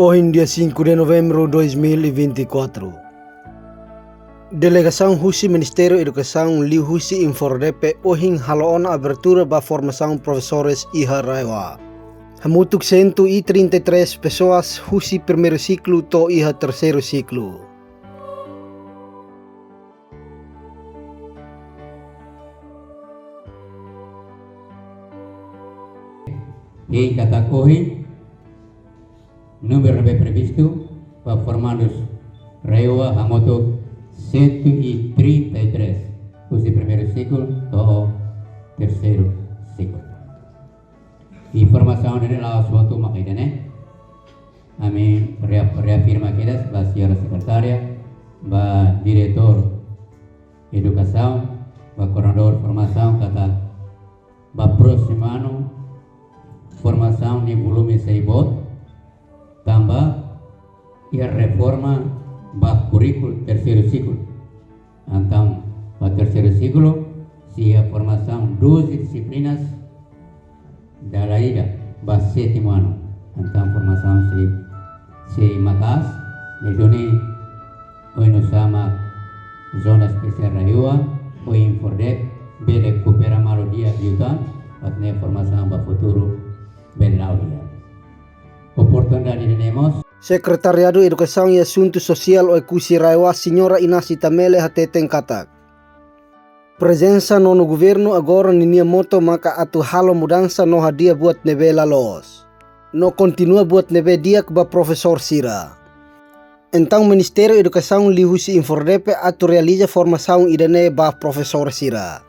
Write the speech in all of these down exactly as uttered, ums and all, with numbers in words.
Ohin dia cinco de novembro dois mil e vinte e quatro. Delegasaun husi Ministériu Edukasaun liuhusi INFORDEPE ohin halo ona abertura ba formasaun profesores iha RAEOA. Hamutuk cento e trinta e três pessoas husi primeiru siklu to'o iha terseiru siklu. Hein katak ohin, númeru ne'ebé previstu ba formandu RAEOA hamutuk cento e trinta e três, husi primeiru siklu to'o terseiru siklu. Informasaun ne'e la'ós hotu mak ida-ne'e. Ami rea-, reafirma kedas ba señora sekretária, ba diretór edukasaun, ba koordenadór formasaun katak ba prósimu anu formasaun nia volume sei boot, tanba iha reforma ba kurríkulu terseiru siklu. Entaun, ba terseiru siklu, sei iha formasaun doze dixiplinas, dala ida ba sétimu anu. Entaun, formasaun sei, sei maka'as, ne'e duni oinsá mak Zona Espesiál RAEOA, ho INFORDEPE, bele koopera malu di'ak liután, atu nune'e formasaun ba futuru bele la'o di'ak. Oportunidade ida-ne'e mós. Sekretariadu Edukasaun i Asuntu Sosiál Oekusi RAEOA, señora Inasi Tamele hateten katak prezensa nonu governu agora ninia moto maka atu halo mudansa no hadi'a buat ne'ebé la loos, no kontinua buat ne'ebé di'ak ba profesór sira. Entaun Ministériu Edukasaun liuhusi INFORDEPE atu realiza formasaun ida-ne'e ba profesór sira.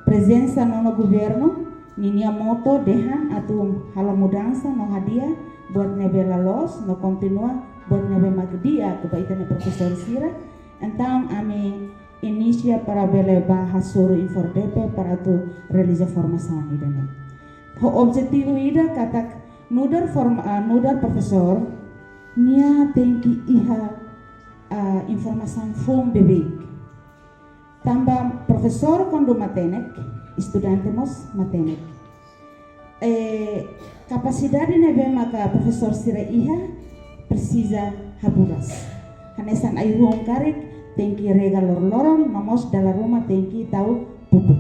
Prezensa nonu governu ninia moto dehan atu halo mudansa no hadi'a buat ne'ebé la loos, no kontinua buat ne'ebé mak di'ak ba ita-nia profesór sira. Entaun ami inisia para bele bá hasoru INFORDEPE para atu realiza formasaun ida-ne'e. Ho objetivu ida katak nu'udar forma-, ah, nu'udar profesór, nia tenke iha, ah, informasaun foun beibeik. Tanba profesór kuandu matenek, estudante mós matenek. Eh, kapasidade ne'ebé maka profesór sira iha presiza haburas. Hanesan ai-hun karik tenke rega loroloron, no mós dala ruma tenke tau pupuk.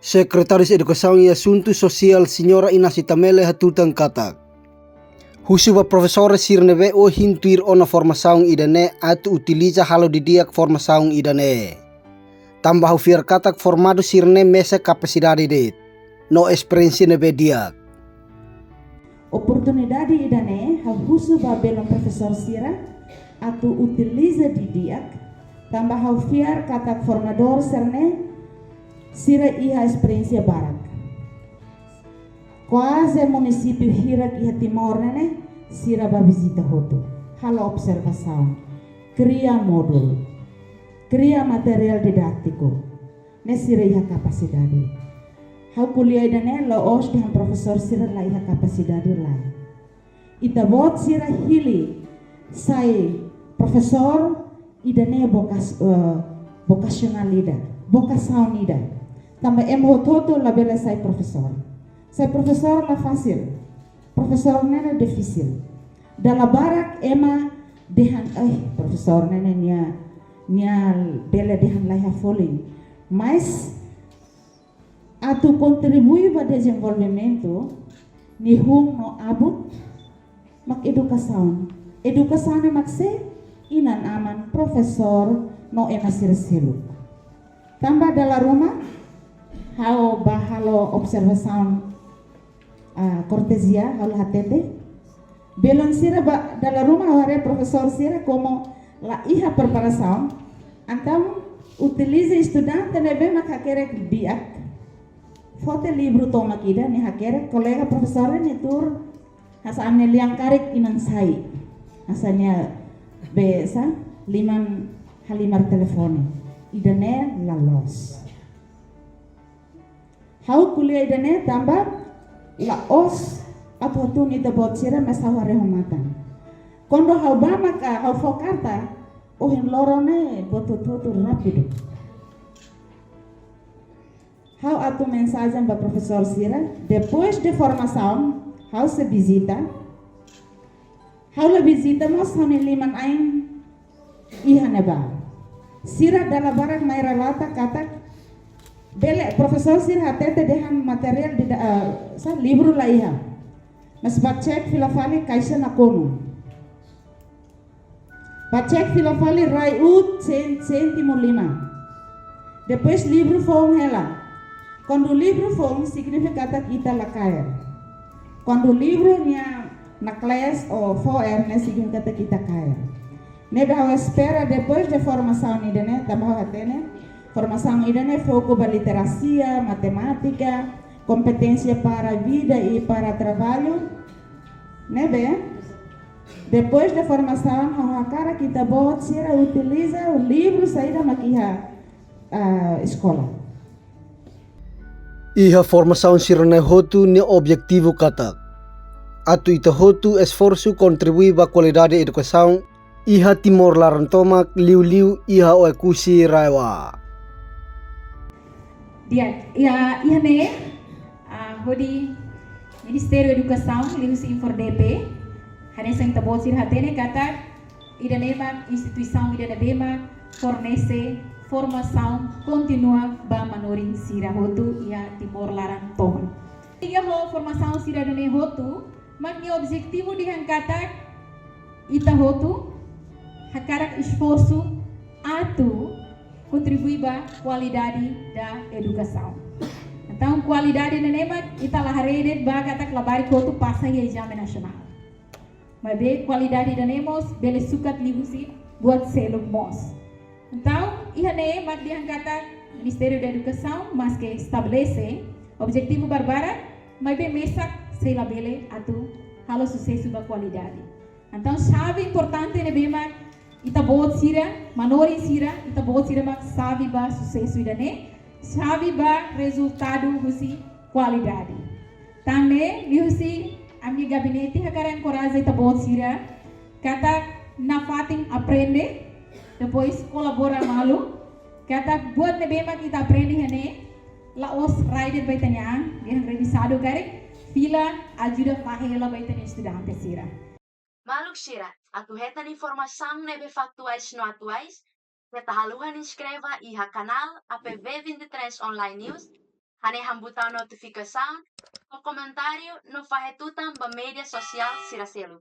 Sekretáriu Edukasaun i Asuntu Sosiál, señora Inasi Tamele hatutan katak husu ba profesór sira ne'ebé ohin tuir ona formasaun ida-ne'e atu utiliza halo didi'ak formasaun ida-ne'e. Tanba ha'u fiar katak formandu sira-ne'e mesak kapasidade de'it no esperiénsia ne'ebé di'ak. Oportunidade ida-ne'e ha'u husu ba belun profesór sira atu utiliza didi'ak, tanba ha'u fiar katak formadór sira-ne'e sira iha esperiénsia barak. Kuaze munisípiu hirak iha Timor ne'e ne'e, sira bá vizita hotu, halo observasaun, kria módulu, kria materiál didátiku, ne'e sira iha kapasidade. Ha'u ko'alia ida-ne'e la'ós dehan profesór sira la iha kapasidade, lae. Ita-boot sira hili sai profesór ida-ne'e vokas-, eh, vokasionál ida, vokasaun ida. Tanba ema hotu-hotu labele sai profesór. Sai profesór la fasil. Profesór ne'e difisil. Dala barak ema dehan, "Eh, profesór ne'e ne'e nia, nia bele dehan laiha folin." Mas atu kontribui ba dezenvolvimentu nia hun no abut mak edukasaun. Edukasaun ne'e mak sé? Inan-aman, profesór no ema sira seluk. Tanba dala ruma ha'u bá halo observasaun, ah, kortezia, ha'u la hatete. Belun sira bá dala ruma ha'u haree profesór sira komu la iha preparasaun, entaun utiliza estudante ne'ebé mak hakerek di'ak. Foti livru tomak ida, nia hakerek, kolega profesór nia tuur hanesan nia lian karik inan sai. Hanesan nia be sa liman halimar telefone. Ida-ne'e la loos. Ha'u ko'alia ida-ne'e tanba la'ós atu hatún ita-boot sira, mas ha'u haree ho matan. Kuandu ha'u bá maka ha'u fó karta, ohin loron ne'e buat hotu-hotu rápidu. Ha'u atu mensajen ba profesór sira, depois de formasaun, ha'u sei vizita, Ha'u la vizita mós ha'u-nia liman-ain iha ne'ebá. Sira dala barak mai relata katak bele profesór sira hatete dehan materiál di da, eh, sa livru la iha. Mas bá cek fila fali kaixa nakonu. Bá cek fila fali rai uut sen, séntimu lima. Depois livru foun hela. Kuandu livru foun signifika katak ita la kaer. Kuandu livru nia naklees ou fo'er ne'e signifika katak ita kaer. Ne'ebé ha'u espera depois de formasaun ida-ne'e, tanba ha'u hatene, formasaun ida-ne'e foku ba literasia, matemátika, kompeténsia para vida e para trabalho. Ne'ebé depois de formasaun, ha'u hakarak ita-boot sira utiliza livru saida mak iha, ah, eskola. Iha formasaun sira-ne'e hotu nia objetivu katak atu ita hotu esforsu kontribui ba kualidade edukasaun iha Timor laran tomak, liuliu iha Oekusi RAEOA. Di'ak, iha, iha ne'e, ah, hodi Ministériu Edukasaun, liuhusi INFORDEPE, hanesan ita-boot sira hatene katak ida-ne'e mak instituisaun ida ne'ebé mak fornese formasaun kontínua ba manorin sira hotu iha Timor laran tomak. Liga ho formasaun sira-ne'e hotu, mak nia objetivu dehan katak ita hotu hakarak esforsu atu kontribui ba kualidade da edukasaun. Entaun, kualidade ne'e mak ita la haree de'it ba katak labarik hotu pasa iha ezame nasionál. Maibé kualidade ida-ne'e mós bele sukat liuhusi buat seluk mós. Entaun, iha ne'e mak dehan katak Ministériu da Edukasaun maske estabelese objetivu barbarak, maibé mesak sei labele atu halo susesu ba kualidade. Entaun, xave importante ne'ebé mak ita-boot sira, manorin sira, ita-boot sira mak xave ba susesu ida-ne'e, xave ba rezultadu husi kualidade. Tan ne'e, liuhusi ami-nia gabinete hakarak enkoraja ita-boot sira katak nafatin aprende, depois kolabora malu, katak buat ne'ebé mak ita aprende iha ne'e la'ós rai de'it ba ita-nia an, dehan revisadu karik, fila ajuda fahe hela ba ita-nia estudante sira. Maluk sira, atu hetan informasaun ne'ebé faktuais no atuais, keta haluha inskreve iha kanál A P V vinte e três Online News, hanehan butaun notifikasaun, fó komentáriu no fahe tutan ba média sosiál sira seluk.